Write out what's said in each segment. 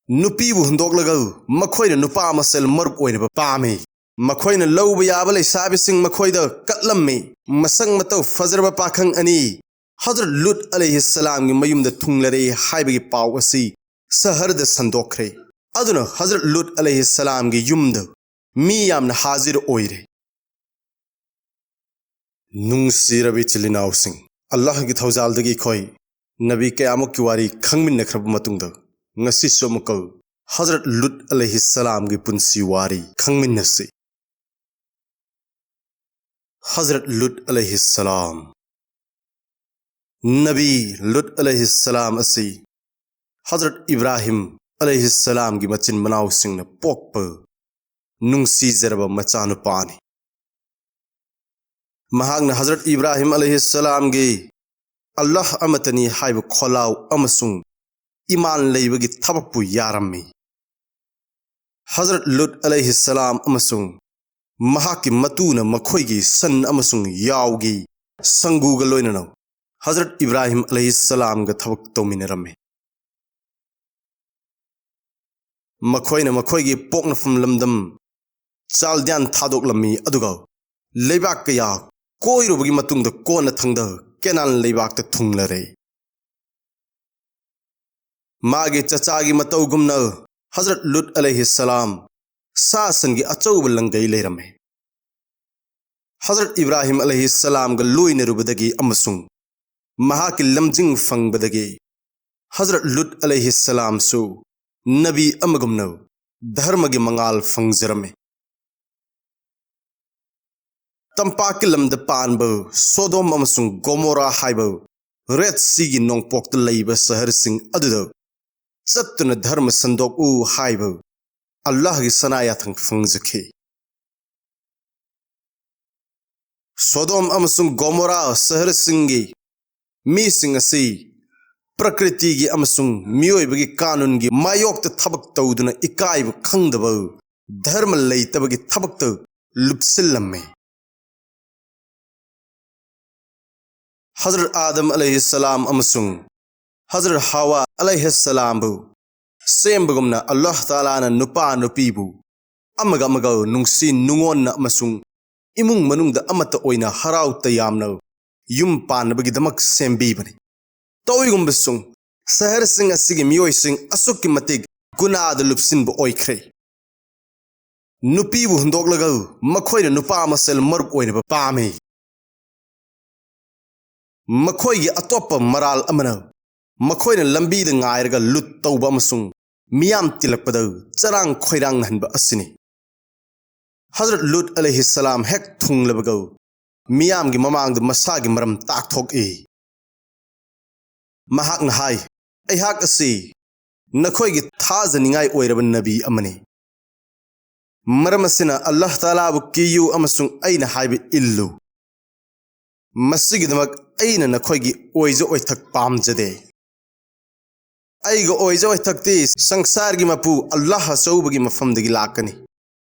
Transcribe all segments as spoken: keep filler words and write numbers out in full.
ꯅꯨꯄꯤꯕꯨ ꯍꯨꯟꯗꯣꯛꯂꯒ ꯃꯈꯣꯏꯅ ꯅꯨꯄꯥ ꯃꯁꯦꯜ ꯃꯔꯨꯞ ꯑꯣꯏꯅꯕ ꯄꯥꯝꯃꯤ꯫ ꯃꯈꯣꯏꯅ ꯂꯧꯕ ꯌꯥꯕ ꯂꯩꯁꯥꯕꯤꯁꯤꯡ ꯃꯈꯣꯏꯗ ꯀꯠꯂꯝꯃꯤ꯫ ꯃꯁꯛ ꯃꯇꯧ ꯐꯖꯔꯕ ꯄꯥꯈꯪ ꯑꯅꯤ ꯍꯖꯔꯠ ꯂꯨꯠ ꯑꯂꯩꯍꯤꯁꯁꯂꯥꯝꯒꯤ ꯃꯌꯨꯝꯗ ꯊꯨꯡꯂꯔꯦ ꯍꯥꯏꯕꯒꯤ ꯄꯥꯎ ꯑꯁꯤ ꯁꯍꯔꯗ ꯁꯟꯗꯣꯛꯈ꯭ꯔꯦ꯫ ꯑꯗꯨꯅ ꯍꯖꯔꯠ ꯂꯨꯠ ꯑꯂꯩꯍꯤꯁꯁꯂꯥꯝꯒꯤ ꯌꯨꯝꯗ ꯃꯤ ꯌꯥꯝꯅ ꯍꯥꯖꯤꯔ ꯑꯣꯏꯔꯦ꯫ ꯅꯨꯡꯁꯤꯔꯕ ꯏꯆꯤꯜ ꯏꯅꯥꯎꯁꯤꯡ, ꯑꯜꯂꯥꯍꯒꯤ ꯊꯧꯖꯥꯜꯗꯒꯤ ꯑꯩꯈꯣꯏ ꯅꯕꯤ ꯀꯌꯥꯃꯨꯛꯀꯤ ꯋꯥꯔꯤ ꯈꯪꯃꯤꯟꯅꯈ꯭ꯔꯕ ꯃꯇꯨꯡꯗ, ꯉꯁꯤꯁꯨ ꯑꯃꯨꯛꯀ ꯍꯖꯔꯠ ꯂꯨꯠ ꯑꯂꯩꯍꯤꯁꯁꯂꯥꯝꯒꯤ ꯄꯨꯟꯁꯤ ꯋꯥꯔꯤ ꯈꯪꯃꯤꯟꯅꯁꯤ꯫ ꯍꯖꯔꯠ ꯂꯨꯠ ꯑꯂꯩꯍꯤꯁꯁꯂꯥꯝ꯫ ꯅꯕꯤ ꯂꯨꯠ ꯑꯂꯩꯍꯤꯁꯁꯂꯥꯝ ꯑꯁꯤ ꯍꯖꯔꯠ ꯏꯕ꯭ꯔꯥꯍꯤꯝ ꯑꯂꯩꯍꯤꯁꯁꯂꯥꯝꯒꯤ ꯃꯆꯤꯟ ꯃꯅꯥꯎꯁꯤꯡꯅ ꯄꯣꯛꯄ ꯅꯨꯡꯁꯤꯖꯔꯕ ꯃꯆꯥꯅꯨꯄꯥꯅꯤ꯫ ꯃꯍꯥꯛꯅ ꯍꯖꯔꯠ ꯏꯕ꯭ꯔꯥꯍꯤꯝ ꯑꯂꯩꯍꯤꯁꯁꯂꯥꯝꯒꯤ "ꯑꯜꯂꯥꯍ ꯑꯃꯠꯇꯅꯤ" ꯍꯥꯏꯕ ꯈꯣꯜꯂꯥꯎ ꯑꯃꯁꯨꯡ ꯏꯃꯥꯟ ꯂꯩꯕꯒꯤ ꯊꯕꯛꯄꯨ ꯌꯥꯔꯝꯃꯤ꯫ ꯍꯖꯔꯠ ꯂꯨꯠ ꯑꯂꯩꯍꯤꯁꯁꯂꯥꯝ ꯑꯃꯁꯨꯡ ꯃꯍꯥꯛꯀꯤ ꯃꯇꯨꯅ ꯃꯈꯣꯏꯒꯤ ꯁꯟ ꯑꯃꯁꯨꯡ ꯌꯥꯎꯒꯤ ꯁꯪꯒꯨꯒ ꯂꯣꯏꯅꯅ ꯍꯖꯔꯠ ꯏꯕ꯭ꯔꯥꯍꯤꯝ ꯑꯂꯩꯍꯤꯁꯁꯂꯥꯝꯒ ꯊꯕꯛ ꯇꯧꯃꯤꯟꯅꯔꯝꯃꯤ꯫ ꯃꯈꯣꯏꯅ ꯃꯈꯣꯏꯒꯤ ꯄꯣꯛꯅꯐꯝ ꯂꯝꯗꯝ ꯆꯥꯜꯗꯤꯌꯥꯟ ꯊꯥꯗꯣꯛꯂꯝꯃꯤ, ꯑꯗꯨꯒ ꯂꯩꯕꯥꯛ ꯀꯌꯥ ꯀꯣꯏꯔꯨꯕꯒꯤ ꯃꯇꯨꯡꯗ ꯀꯣꯟꯅꯊꯪꯗ ꯀꯦꯅꯥꯟ ꯂꯩꯕꯥꯛꯇ ꯊꯨꯡꯂꯔꯦ꯫ ꯃꯥꯒꯤ ꯆꯆꯥꯒꯤ ꯃꯇꯧꯒꯨꯝꯅ ꯍꯖꯔꯠ ꯂꯨꯠ ꯑꯂꯩꯍꯤꯁꯁꯂꯥꯝ ꯁꯥ ꯁꯟꯒꯤ ꯑꯆꯧꯕ ꯂꯪꯒꯩ ꯂꯩꯔꯝꯃꯤ꯫ ꯍꯖꯔꯠ ꯏꯕ꯭ꯔꯥꯍꯤꯝ ꯑꯂꯩꯍꯤꯁꯁꯂꯥꯝꯒ ꯂꯣꯏꯅꯔꯨꯕꯗꯒꯤ ꯑꯃꯁꯨꯡ ꯃꯍꯥꯛꯀꯤ ꯂꯝꯖꯤꯡ ꯐꯪꯕꯗꯒꯤ ꯍꯖꯔꯠ ꯂꯨꯠ ꯑꯂꯩꯍꯤꯁꯁꯂꯥꯝꯁꯨ ꯅꯕꯤ ꯑꯃꯒꯨꯝꯅ ꯙꯔꯃꯒꯤ ꯃꯉꯥꯜ ꯐꯪꯖꯔꯝꯃꯤ꯫ ꯇꯝꯄꯥꯛꯀꯤ ꯂꯝꯗ ꯄꯥꯟꯕ ꯁꯣꯗꯣꯝ ꯑꯃꯁꯨꯡ ꯒꯣꯃꯣꯔꯥ ꯍꯥꯏꯕ ꯔꯦꯗ ꯁꯤꯒꯤ ꯅꯣꯡꯄꯣꯛꯇ ꯂꯩꯕ ꯁꯍꯔꯁꯤꯡ ꯑꯗꯨꯗ ꯆꯠꯇꯨꯅ ꯙꯔꯃ ꯁꯟꯗꯣꯛꯎ ꯍꯥꯏꯕ ꯑꯜꯂꯥꯍꯒꯤ ꯁꯅꯥ ꯌꯥꯊꯪ ꯐꯪꯖꯈꯤ꯫ ꯁꯣꯗꯣꯝ ꯑꯃꯁꯨꯡ ꯒꯣꯃꯣꯔꯥ ꯁꯍꯔꯁꯤꯡꯒꯤ ꯃꯤꯁꯤꯡ ꯑꯁꯤ ꯄ꯭ꯔꯀ꯭ꯔꯤꯇꯤꯒꯤ ꯑꯃꯁꯨꯡ ꯃꯤꯑꯣꯏꯕꯒꯤ ꯀꯥꯅꯨꯟꯒꯤ ꯃꯥꯌꯣꯛꯇ ꯊꯕꯛ ꯇꯧꯗꯨꯅ ꯏꯀꯥꯏꯕ ꯈꯪꯗꯕ, ꯙꯔꯃ ꯂꯩꯇꯕꯒꯤ ꯊꯕꯛꯇ ꯂꯨꯞꯁꯤꯜꯂꯝꯃꯤ꯫ ꯍꯖꯔꯠ ꯑꯥꯗꯝ ꯑꯂꯩꯍꯤꯁꯁꯂꯥꯝ ꯑꯃꯁꯨꯡ ꯍꯖꯔꯠ ꯍꯋꯥ ꯑꯂꯩꯍꯤꯁꯁꯂꯥꯝꯕꯨ ꯁꯦꯝꯕꯒꯨꯝꯅ ꯑꯜꯂꯥꯍ ꯇꯥꯂꯥꯅ ꯅꯨꯄꯥ ꯅꯨꯄꯤꯕꯨ ꯑꯃꯒ ꯑꯃꯒ ꯅꯨꯡꯁꯤ ꯅꯨꯡꯉꯣꯟꯅ ꯑꯃꯁꯨꯡ ꯏꯃꯨꯡ ꯃꯅꯨꯡꯗ ꯑꯃꯠꯇ ꯑꯣꯏꯅ ꯍꯔꯥꯎ ꯇꯌꯥꯝꯅ ꯌꯨꯝ ꯄꯥꯟꯅꯕꯒꯤꯗꯃꯛ ꯁꯦꯝꯕꯤꯕꯅꯤ꯫ ꯇꯧꯏꯒꯨꯝꯕꯁꯨꯡ, ꯁꯍꯔꯁꯤꯡ ꯑꯁꯤꯒꯤ ꯃꯤꯑꯣꯏꯁꯤꯡ ꯑꯁꯨꯛꯀꯤ ꯃꯇꯤꯛ ꯒꯨꯅꯥꯗ ꯂꯨꯞꯁꯤꯟꯕ ꯑꯣꯏꯈ꯭ꯔꯦ꯫ ꯅꯨꯄꯤꯕꯨ ꯍꯨꯟꯗꯣꯛꯂꯒ ꯃꯈꯣꯏꯅ ꯅꯨꯄꯥ ꯃꯁꯦꯜ ꯃꯔꯨꯞ ꯑꯣꯏꯅꯕ ꯄꯥꯝꯃꯤ꯫ ꯃꯈꯣꯏꯒꯤ ꯑꯇꯣꯞꯄ ꯃꯔꯥꯜ ꯑꯃꯅ ꯃꯈꯣꯏꯅ ꯂꯝꯕꯤꯗ ꯉꯥꯏꯔꯒ ꯂꯨꯠ ꯇꯧꯕ ꯑꯃꯁꯨꯡ ꯃꯤꯌꯥꯝ ꯇꯤꯜꯂꯛꯄꯗ ꯆꯔꯥꯡ ꯈꯣꯏꯔꯥꯡꯅꯍꯟꯕ ꯑꯁꯤꯅꯤ꯫ ꯍꯖꯔꯠ ꯂꯨꯠ ꯑꯂꯩꯍꯤꯁꯁꯂꯥꯝ ꯍꯦꯛ ꯊꯨꯡꯂꯕꯒ ꯃꯤꯌꯥꯝꯒꯤ ꯃꯃꯥꯡꯗ ꯃꯁꯥꯒꯤ ꯃꯔꯝ ꯇꯥꯛꯊꯣꯛꯏ꯫ ꯃꯍꯥꯛꯅ ꯍꯥꯏ, "ꯑꯩꯍꯥꯛ ꯑꯁꯤ ꯅꯈꯣꯏꯒꯤ ꯊꯥꯖꯅꯤꯡꯉꯥꯏ ꯑꯣꯏꯔꯕ ꯅꯕꯤ ꯑꯃꯅꯤ꯫ ꯃꯔꯝ ꯑꯁꯤꯅ ꯑꯜꯂꯥꯍ ꯇꯥꯂꯥꯕꯨ ꯀꯤꯌꯨ ꯑꯃꯁꯨꯡ ꯑꯩꯅ ꯍꯥꯏꯕ ꯏꯜꯂꯨ꯫ ꯃꯁꯤꯒꯤꯗꯃꯛ ꯑꯩꯅ ꯅꯈꯣꯏꯒꯤ ꯑꯣꯏꯖ ꯑꯣꯏꯊꯛ ꯄꯥꯝꯖꯗꯦ꯫ ꯑꯩꯒꯤ ꯑꯣꯏꯖ ꯑꯣꯏꯊꯛꯇꯤ ꯁꯪꯁꯥꯔꯒꯤ ꯃꯄꯨ ꯑꯜꯂꯥꯍ ꯑꯆꯧꯕꯒꯤ ꯃꯐꯝꯗꯒꯤ ꯂꯥꯛꯀꯅꯤ꯫"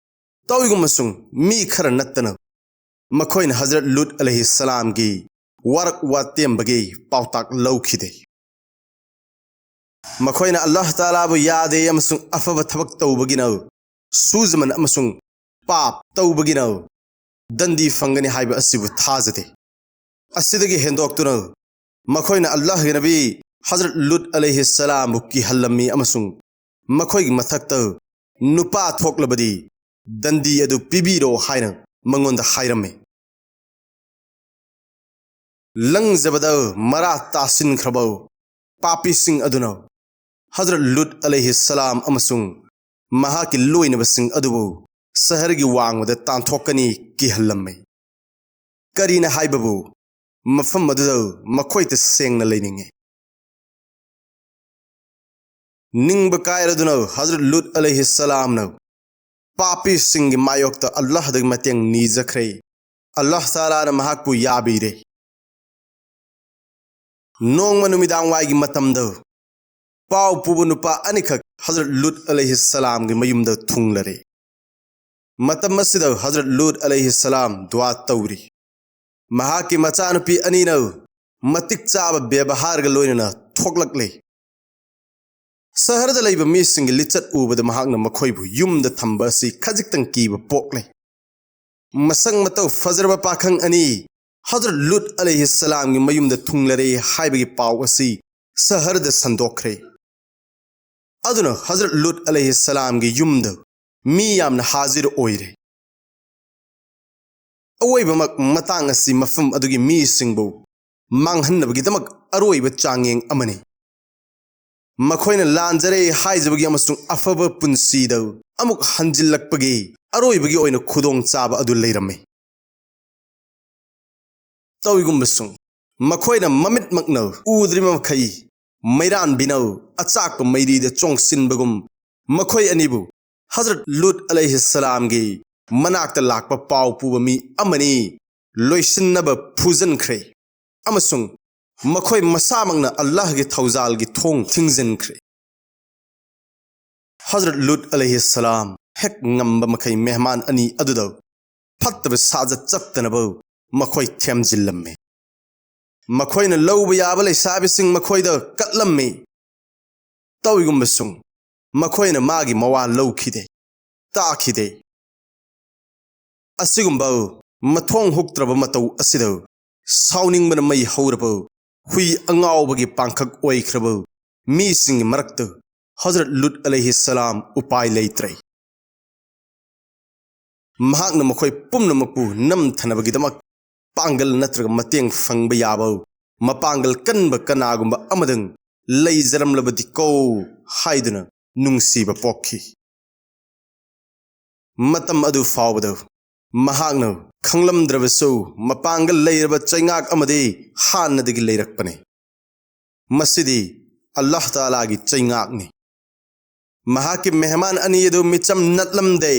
ꯇꯧꯏꯒꯨꯝꯕꯁꯨꯡ, ꯃꯤ ꯈꯔ ꯅꯠꯇꯅ ꯃꯈꯣꯏꯅ ꯍꯖꯔꯠ ꯂꯨꯠ ꯑꯂꯩꯍꯤꯁꯁꯂꯥꯝꯒꯤ ꯋꯥꯔꯛ ꯋꯥꯇꯦꯝꯕꯒꯤ ꯄꯥꯎꯇꯥꯛ ꯂꯧꯈꯤꯗꯦ꯫ ꯃꯈꯣꯏꯅ ꯑꯜꯂꯥꯍ ꯇꯥꯂꯥꯕꯨ ꯌꯥꯗꯦ ꯑꯃꯁꯨꯡ ꯑꯐꯕ ꯊꯕꯛ ꯇꯧꯕꯒꯤꯅ ꯁꯨꯖꯃꯟ ꯑꯃꯁꯨꯡ ꯄꯥꯞ ꯇꯧꯕꯒꯤꯅ ꯗꯟꯗꯤ ꯐꯪꯒꯅꯤ ꯍꯥꯏꯕ ꯑꯁꯤꯕꯨ ꯊꯥꯖꯗꯦ꯫ ꯑꯁꯤꯗꯒꯤ ꯍꯦꯟꯗꯣꯛꯇꯨꯅ ꯃꯈꯣꯏꯅ ꯑꯜꯂꯥꯍꯒꯤ ꯅꯕꯤ ꯍꯖꯔꯠ ꯂꯨꯠ ꯑꯂꯩꯍꯤꯁꯁꯂꯥꯝꯕꯨ ꯀꯤꯍꯜꯂꯝꯃꯤ ꯑꯃꯁꯨꯡ ꯃꯈꯣꯏꯒꯤ ꯃꯊꯛꯇ ꯅꯨꯄꯥ ꯊꯣꯛꯂꯕꯗꯤ ꯗꯟꯗꯤ ꯑꯗꯨ ꯄꯤꯕꯤꯔꯣ ꯍꯥꯏꯅ ꯃꯉꯣꯟꯗ ꯍꯥꯏꯔꯝꯃꯤ꯫ ꯂꯪꯖꯕꯗ ꯃꯔꯥ ꯇꯥꯁꯤꯟꯈ꯭ꯔꯕ ꯄꯥꯄꯤꯁꯤꯡ ꯑꯗꯨꯅ ꯍꯖꯔꯠ ꯂꯨꯠ ꯑꯂꯩꯍꯤꯁꯁꯂꯥꯝ ꯑꯃꯁꯨꯡ ꯃꯍꯥꯛꯀꯤ ꯂꯣꯏꯅꯕꯁꯤꯡ ꯑꯗꯨꯕꯨ ꯁꯍꯔꯒꯤ ꯋꯥꯡꯃꯗ ꯇꯥꯟꯊꯣꯛꯀꯅꯤ ꯀꯤꯍꯜꯂꯝꯃꯤ꯫ ꯀꯔꯤꯅ ꯍꯥꯏꯕꯕꯨ ꯃꯐꯝ ꯑꯗꯨꯗ ꯃꯈꯣꯏ ꯇꯁꯦꯡꯅ ꯂꯩꯅꯤꯡꯉꯤ꯫ ꯅꯤꯡꯕ ꯀꯥꯏꯔꯗꯨꯅ ꯍꯖꯔꯠ ꯂꯨꯠ ꯑꯂꯩꯍꯤꯁꯁꯂꯥꯝꯅ ꯄꯥꯄꯤꯁꯤꯡꯒꯤ ꯃꯥꯌꯣꯛꯇ ꯑꯜꯂꯥꯍꯗꯒꯤ ꯃꯇꯦꯡ ꯅꯤꯖꯈ꯭ꯔꯦ꯫ ꯑꯜꯂꯥꯍ ꯇꯥꯂꯥꯅ ꯃꯍꯥꯛꯄꯨ ꯌꯥꯕꯤꯔꯦ꯫ ꯅꯣꯡꯃ ꯅꯨꯃꯤꯗꯥꯡ ꯋꯥꯏꯒꯤ ꯃꯇꯝꯗ ꯄꯥꯎ ꯄꯨꯕ ꯅꯨꯄꯥ ꯑꯅꯤꯈꯛ ꯍꯖꯔꯠ ꯂꯨꯠ ꯑꯂꯩꯍꯤꯁꯁꯂꯥꯝꯒꯤ ꯃꯌꯨꯝꯗ ꯊꯨꯡꯂꯔꯦ꯫ ꯃꯇꯝ ꯑꯁꯤꯗ ꯍꯖꯔꯠ ꯂꯨꯠ ꯑꯂꯩꯍꯤꯁꯁꯂꯥꯝ ꯗꯨꯋꯥ ꯇꯧꯔꯤ꯫ ꯃꯍꯥꯛꯀꯤ ꯃꯆꯥꯅꯨꯄꯤ ꯑꯅꯤꯅ ꯃꯇꯤꯛ ꯆꯥꯕ ꯕꯦꯕꯍꯥꯔꯒ ꯂꯣꯏꯅꯅ ꯊꯣꯛꯂꯛꯂꯦ꯫ ꯁꯍꯔꯗ ꯂꯩꯕ ꯃꯤꯁꯤꯡꯒꯤ ꯂꯤꯆꯠ ꯎꯕꯗ ꯃꯍꯥꯛꯅ ꯃꯈꯣꯏꯕꯨ ꯌꯨꯝꯗ ꯊꯝꯕ ꯑꯁꯤ ꯈꯖꯤꯛꯇꯪ ꯀꯤꯕ ꯄꯣꯛꯂꯦ꯫ ꯃꯁꯛ ꯃꯇꯧ ꯐꯖꯔꯕ ꯄꯥꯈꯪ ꯑꯅꯤ, ꯍꯖꯔꯠ ꯂꯨꯠ ꯑꯂꯩꯍꯤꯁꯁꯂꯥꯝꯒꯤ ꯃꯌꯨꯝꯗ ꯊꯨꯡꯂꯔꯦ ꯍꯥꯏꯕꯒꯤ ꯄꯥꯎ ꯑꯁꯤ ꯁꯍꯔꯗ ꯁꯟꯗꯣꯛꯈ꯭ꯔꯦ꯫ ꯑꯗꯨꯅ ꯍꯖꯔꯠ ꯂꯨꯠ ꯑꯂꯩꯍꯤꯁꯁꯂꯥꯝꯒꯤ ꯌꯨꯝꯗ ꯃꯤ ꯌꯥꯝꯅ ꯍꯥꯖꯤꯔ ꯑꯣꯏꯔꯦ꯫ ꯑꯋꯣꯏꯕꯃꯛ ꯃꯇꯥꯡ ꯑꯁꯤ ꯃꯐꯝ ꯑꯗꯨꯒꯤ ꯃꯤꯁꯤꯡꯕꯨ ꯃꯥꯡꯍꯟꯅꯕꯒꯤꯗꯃꯛ ꯑꯔꯣꯏꯕ ꯆꯥꯡꯌꯦꯡ ꯑꯃꯅꯤ꯫ ꯃꯈꯣꯏꯅ ꯂꯥꯟꯖꯔꯦ ꯍꯥꯏꯖꯕꯒꯤ ꯑꯃꯁꯨꯡ ꯑꯐꯕ ꯄꯨꯟꯁꯤꯗ ꯑꯃꯨꯛ ꯍꯟꯖꯤꯜꯂꯛꯄꯒꯤ ꯑꯔꯣꯏꯕꯒꯤ ꯑꯣꯏꯅ ꯈꯨꯗꯣꯡꯆꯥꯕ ꯑꯗꯨ ꯂꯩꯔꯝꯃꯤ꯫ ꯇꯧꯏꯒꯨꯝꯕꯁꯨꯡ ꯃꯈꯣꯏꯅ ꯃꯃꯤꯠꯃꯛꯅ ꯎꯗ꯭ꯔꯤꯕ ꯃꯈꯩ ꯃꯩꯔꯥꯟꯕꯤꯅ ꯑꯆꯥꯛꯄ ꯃꯩꯔꯤꯗ ꯆꯣꯡꯁꯤꯟꯕꯒꯨꯝ ꯃꯈꯣꯏ ꯑꯅꯤꯕꯨ ꯍꯖꯔꯠ ꯂꯨꯠ ꯑꯂꯩꯍꯤꯁꯁꯂꯥꯝꯒꯤ ꯃꯅꯥꯛꯇ ꯂꯥꯛꯄ ꯄꯥꯎ ꯄꯨꯕ ꯃꯤ ꯑꯃꯅꯤ ꯂꯣꯏꯁꯤꯟꯅꯕ ꯐꯨꯖꯟꯈ꯭ꯔꯦ, ꯑꯃꯁꯨꯡ ꯃꯈꯣꯏ ꯃꯁꯥꯃꯛꯅ ꯑꯜꯂꯥꯍꯒꯤ ꯊꯧꯖꯥꯜꯒꯤ ꯊꯣꯡ ꯊꯤꯡꯖꯤꯟꯈ꯭ꯔꯦ꯫ ꯍꯖꯔꯠ ꯂꯨꯠ ꯑꯂꯩꯍꯤꯁꯁꯂꯥꯝ ꯍꯦꯛ ꯉꯝꯕ ꯃꯈꯩ ꯃꯦꯍꯃꯥꯟ ꯑꯅꯤ ꯑꯗꯨꯗ ꯐꯠꯇꯕ ꯁꯥꯖꯠ ꯆꯠꯇꯅꯕ ꯃꯈꯣꯏ ꯊꯦꯝꯖꯤꯜꯂꯝꯃꯤ꯫ ꯃꯈꯣꯏꯅ ꯂꯧꯕ ꯌꯥꯕ ꯂꯩꯁꯥꯕꯤꯁꯤꯡ ꯃꯈꯣꯏꯗ ꯀꯠꯂꯝꯃꯤ꯫ ꯇꯧꯏꯒꯨꯝꯕꯁꯨꯡ ꯃꯈꯣꯏꯅ ꯃꯥꯒꯤ ꯃꯋꯥ ꯂꯧꯈꯤꯗꯦ, ꯇꯥꯈꯤꯗꯦ꯫ ꯑꯁꯤꯒꯨꯝꯕ ꯃꯊꯣꯡ ꯍꯨꯛꯇ꯭ꯔꯕ ꯃꯇꯧ ꯑꯁꯤꯗ ꯁꯥꯎꯅꯤꯡꯕꯅ ꯃꯩ ꯍꯧꯔꯕ ꯍꯨꯏ ꯑꯉꯥꯎꯕꯒꯤ ꯄꯥꯡꯈꯛ ꯑꯣꯏꯈ꯭ꯔꯕ ꯃꯤꯁꯤꯡꯒꯤ ꯃꯔꯛꯇ ꯍꯖꯔꯠ ꯂꯨꯠ ꯑꯂꯩꯍꯤꯁꯁꯂꯥꯝ ꯎꯄꯥꯏ ꯂꯩꯇ꯭ꯔꯦ꯫ ꯃꯍꯥꯛꯅ ꯃꯈꯣꯏ ꯄꯨꯝꯅꯃꯛꯄꯨ ꯅꯝꯊꯅꯕꯒꯤꯗꯃꯛ ꯄꯥꯡꯒꯜ ꯅꯠꯇ꯭ꯔꯒ ꯃꯇꯦꯡ ꯐꯪꯕ ꯌꯥꯕ ꯃꯄꯥꯡꯒꯜ ꯀꯟꯕ ꯀꯅꯥꯒꯨꯝꯕ ꯑꯃꯗꯪ ꯂꯩꯖꯔꯝꯂꯕꯗꯤꯀꯣ ꯍꯥꯏꯗꯨꯅ ꯅꯨꯡꯁꯤꯕ ꯄꯣꯛꯈꯤ꯫ ꯃꯇꯝ ꯑꯗꯨ ꯐꯥꯎꯕꯗ ꯃꯍꯥꯛꯅ ꯈꯪꯂꯝꯗ꯭ꯔꯕꯁꯨ ꯃꯄꯥꯡꯒꯜ ꯂꯩꯔꯕ ꯆꯩꯉꯥꯛ ꯑꯃꯗꯤ ꯍꯥꯟꯅꯗꯒꯤ ꯂꯩꯔꯛꯄꯅꯤ꯫ ꯃꯁꯤꯗꯤ ꯑꯜꯂꯥꯍ ꯇꯥꯂꯥꯒꯤ ꯆꯩꯉꯥꯛꯅꯤ꯫ ꯃꯍꯥꯛꯀꯤ ꯃꯦꯍꯃꯥꯟ ꯑꯅꯤ ꯑꯗꯨ ꯃꯤꯆꯝ ꯅꯠꯂꯝꯗꯦ꯫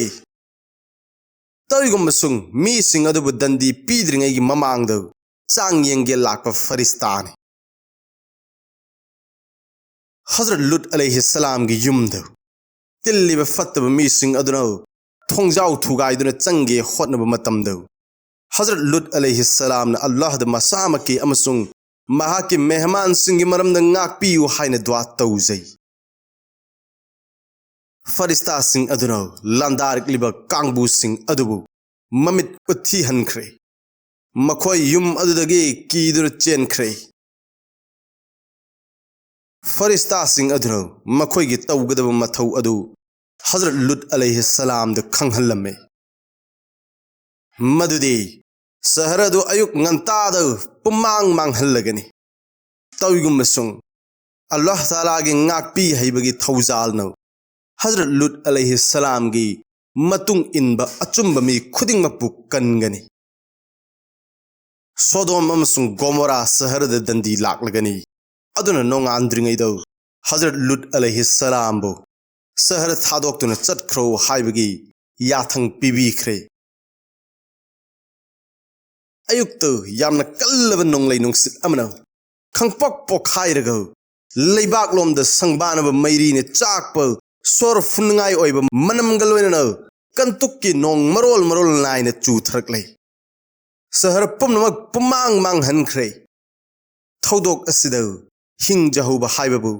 ꯇꯧꯏꯒꯨꯝꯕꯁꯨꯡ ꯃꯤꯁꯤꯡ ꯑꯗꯨꯕꯨ ꯗꯟꯗꯤ ꯄꯤꯗ꯭ꯔꯤꯉꯩꯒꯤ ꯃꯃꯥꯡꯗ ꯆꯥꯡ ꯌꯦꯡꯒꯦ ꯂꯥꯛꯄ ꯐꯔꯤꯁꯇꯥꯅꯤ꯫ ꯍꯖꯔꯠ ꯂꯨꯠ ꯑꯂꯩꯍꯤꯁꯁꯂꯥꯝꯒꯤ ꯌꯨꯝꯗ ꯇꯤꯜꯂꯤꯕ ꯐꯠꯇꯕ ꯃꯤꯁꯤꯡ ꯑꯗꯨꯅ ꯊꯣꯡꯖꯥꯎ ꯊꯨꯒꯥꯏꯗꯨꯅ ꯆꯪꯒꯦ ꯍꯣꯠꯅꯕ ꯃꯇꯝꯗ ꯍꯖꯔꯠ ꯂꯨꯠ ꯑꯂꯩꯍꯤꯁꯁꯂꯥꯝꯅ ꯑꯜꯂꯥꯍꯗ ꯃꯁꯥꯃꯛꯀꯤ ꯑꯃꯁꯨꯡ ꯃꯍꯥꯛꯀꯤ ꯃꯦꯍꯃꯥꯟꯁꯤꯡꯒꯤ ꯃꯔꯝꯗ ꯉꯥꯛꯄꯤꯌꯨ ꯍꯥꯏꯅ ꯗꯨꯋꯥ ꯇꯧꯖꯩ꯫ ꯐꯔꯤꯁꯇꯥꯁꯤꯡ ꯑꯗꯨꯅ ꯂꯥꯟꯗꯥꯔꯛꯂꯤꯕ ꯀꯥꯡꯕꯨꯁꯤꯡ ꯑꯗꯨꯕꯨ ꯃꯃꯤꯠ ꯎꯠꯊꯤꯍꯟꯈ꯭ꯔꯦ꯫ ꯃꯈꯣꯏ ꯌꯨꯝ ꯑꯗꯨꯗꯒꯤ ꯀꯤꯗꯨꯅ ꯆꯦꯟꯈ꯭ꯔꯦ꯫ ꯐꯔꯤꯁꯇꯥꯁꯤꯡ ꯑꯗꯨꯅ ꯃꯈꯣꯏꯒꯤ ꯇꯧꯒꯗꯕ ꯃꯊꯧ ꯑꯗꯨ ꯍꯖꯔꯠ ꯂꯨꯠ ꯑꯂꯩꯍꯤ ꯁꯂꯥꯝꯗ ꯈꯪꯍꯜꯂꯝꯃꯤ꯫ ꯃꯗꯨꯗꯤ ꯁꯍꯔ ꯑꯗꯨ ꯑꯌꯨꯛ ꯉꯟꯇꯥꯗ ꯄꯨꯝꯃꯥꯡ ꯃꯥꯡꯍꯜꯂꯒꯅꯤ꯫ ꯇꯧꯏꯒꯨꯝꯕꯁꯨꯡ ꯑꯜꯂꯥꯍ ꯇꯥꯂꯥꯒꯤ ꯉꯥꯛꯄꯤ ꯍꯩꯕꯒꯤ ꯊꯧꯖꯥꯜꯅ ꯍꯖꯔꯠ ꯂꯨꯠ ꯑꯂꯩꯍꯤ ꯁꯂꯥꯝꯒꯤ ꯃꯇꯨꯡ ꯏꯟꯕ ꯑꯆꯨꯝꯕ ꯃꯤ ꯈꯨꯗꯤꯡꯃꯛꯄꯨ ꯀꯟꯒꯅꯤ꯫ ꯁꯣꯗꯣꯝ ꯑꯃꯁꯨꯡ ꯒꯣꯃꯣꯔꯥ ꯁꯍꯔꯗ ꯗꯟꯗꯤ ꯂꯥꯛꯂꯒꯅꯤ꯫ ꯑꯗꯨꯅ ꯅꯣꯡꯉꯥꯟꯗ꯭ꯔꯤꯉꯩꯗ ꯍꯖꯔꯠ ꯂꯨꯠ ꯑꯂꯩꯍꯤ ꯁꯂꯥꯝꯕꯨ ꯁꯍꯔ ꯊꯥꯗꯣꯛꯇꯨꯅ ꯆꯠꯈ꯭ꯔꯣ ꯍꯥꯏꯕꯒꯤ ꯌꯥꯊꯪ ꯄꯤꯕꯤꯈ꯭ꯔꯦ꯫ ꯑꯌꯨꯛꯇ ꯌꯥꯝꯅ ꯀꯜꯂꯕ ꯅꯣꯡꯂꯩ ꯅꯨꯡꯁꯤꯠ ꯑꯃꯅ ꯈꯪꯄꯣꯛ ꯄꯣꯛꯈꯥꯏꯔꯒ ꯂꯩꯕꯥꯛꯂꯣꯝꯗ ꯁꯪꯕꯥꯅꯕ ꯃꯩꯔꯤꯅ ꯆꯥꯛꯄ, ꯁꯣꯔ ꯐꯨꯟꯅꯤꯡꯉꯥꯏ ꯑꯣꯏꯕ ꯃꯅꯝꯒ ꯂꯣꯏꯅꯅ ꯀꯟꯇꯨꯛꯀꯤ ꯅꯣꯡ ꯃꯔꯣꯜ ꯃꯔꯣꯜ ꯅꯥꯏꯅ ꯆꯨꯊꯔꯛꯂꯦ꯫ ꯁꯍꯔ ꯄꯨꯝꯅꯃꯛ ꯄꯨꯝꯃꯥꯡ ꯃꯥꯡꯍꯟꯈ꯭ꯔꯦ꯫ ꯊꯧꯗꯣꯛ ꯑꯁꯤꯗ ꯍꯤꯡꯖꯍꯧꯕ ꯍꯥꯏꯕꯕꯨ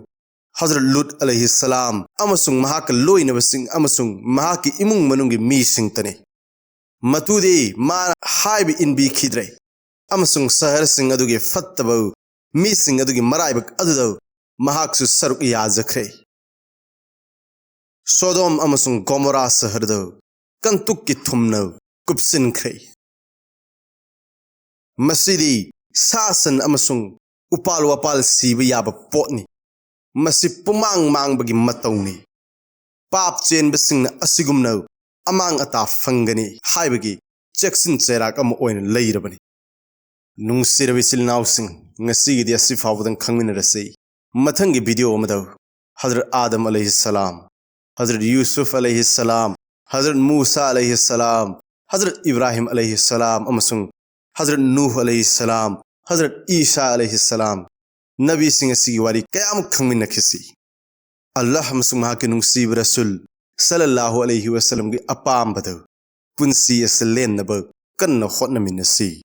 ꯍꯖꯔꯠ ꯂꯨꯠ ꯑꯂꯩꯍꯤ ꯁꯂꯥꯝ ꯑꯃꯁꯨꯡ ꯃꯍꯥꯛꯀ ꯂꯣꯏꯅꯕꯁꯤꯡ ꯑꯃꯁꯨꯡ ꯃꯍꯥꯛꯀꯤ ꯏꯃꯨꯡ ꯃꯅꯨꯡꯒꯤ ꯃꯤꯁꯤꯡꯇꯅꯤ꯫ ꯃꯗꯨꯗꯤ ꯃꯥꯅ ꯍꯥꯏꯕ ꯏꯟꯕꯤꯈꯤꯗ꯭ꯔꯦ, ꯑꯃꯁꯨꯡ ꯁꯍꯔꯁꯤꯡ ꯑꯗꯨꯒꯤ ꯐꯠꯇꯕ ꯃꯤꯁꯤꯡ ꯑꯗꯨꯒꯤ ꯃꯔꯥꯏꯕꯛ ꯑꯗꯨꯗ ꯃꯍꯥꯛꯁꯨ ꯁꯔꯨꯛ ꯌꯥꯖꯈ꯭ꯔꯦ꯫ ꯁꯣꯗꯣꯝ ꯑꯃꯁꯨꯡ ꯒꯣꯃꯣꯔꯥ ꯁꯍꯔꯗ ꯀꯟꯇꯨꯛꯀꯤ ꯊꯨꯝꯅ ꯀꯨꯞꯁꯤꯟꯈ꯭ꯔꯦ꯫ ꯃꯁꯤꯗꯤ ꯁꯥ ꯁꯟ ꯑꯃꯁꯨꯡ ꯎꯄꯥꯜ ꯋꯥꯄꯥꯜ ꯁꯤꯕ ꯌꯥꯕ ꯄꯣꯠꯅꯤ꯫ ꯃꯁꯤ ꯄꯨꯃꯥꯡ ꯃꯥꯡꯕꯒꯤ ꯃꯇꯧꯅꯤ꯫ ꯄꯥꯞ ꯆꯦꯟꯕꯁꯤꯡꯅ ꯑꯁꯤꯒꯨꯝꯅ ꯑꯃꯥꯡ ꯑꯇꯥ ꯐꯪꯒꯅꯤ ꯍꯥꯏꯕꯒꯤ ꯆꯦꯛꯁꯤꯟ ꯆꯩꯔꯥꯛ ꯑꯃ ꯑꯣꯏꯅ ꯂꯩꯔꯕꯅꯤ꯫ ꯅꯨꯡꯁꯤꯔꯕ ꯏꯆꯤꯜ ꯏꯅꯥꯎꯁꯤꯡ, ꯉꯁꯤꯒꯤꯗꯤ ꯑꯁꯤ ꯐꯥꯎꯕꯗꯪ ꯈꯪꯃꯤꯟꯅꯔꯁꯤ꯫ ꯃꯊꯪꯒꯤ ꯚꯤꯗꯤꯑꯣ ꯑꯃꯗ ꯍꯖꯔꯠ ꯑꯥꯗꯝ ꯑꯂꯩꯍꯤ ꯁꯂꯥꯝ, ꯍꯖꯔꯠ ꯌꯨꯁꯨꯐ ꯑꯂꯩꯍꯤ ꯁꯂꯥꯝ, ꯍꯖꯔꯠ ꯃꯨꯁꯥ ꯑꯂꯩꯍꯤ ꯁꯂꯥꯝ, ꯍꯖꯔꯠ ꯏꯕ꯭ꯔꯥꯍꯤꯝ ꯑꯂꯩꯍꯤ ꯁꯂꯥꯝ ꯑꯃꯁꯨꯡ ꯍꯖꯔꯠ ꯅꯨꯍ ꯑꯂꯩꯍꯤ ꯁꯂꯥꯝ, ꯍꯖꯔꯠ ꯏꯁꯥ ꯑꯂꯩꯍꯤ ꯁꯂꯥꯝ, ꯅꯕꯤꯁꯤꯡ ꯑꯁꯤꯒꯤ ꯋꯥꯔꯤ ꯀꯌꯥ ꯑꯃ ꯈꯪꯃꯤꯟꯅꯈꯤꯁꯤ꯫ ꯑꯜꯂꯥꯍ ꯑꯃꯁꯨꯡ ꯃꯍꯥꯛꯀꯤ ꯅꯨꯡꯁꯤꯕ ꯔꯁꯨꯜ ꯁꯜꯂꯜꯂꯥꯍꯨ ꯑꯂꯩꯍꯤ ꯋꯥꯁꯂꯝꯒꯤ ꯑꯄꯥꯝꯕꯗ ꯄꯨꯟꯁꯤ ꯑꯁꯤ ꯂꯦꯟꯅꯕ ꯀꯟꯅ ꯍꯣꯠꯅꯃꯤꯟꯅꯁꯤ꯫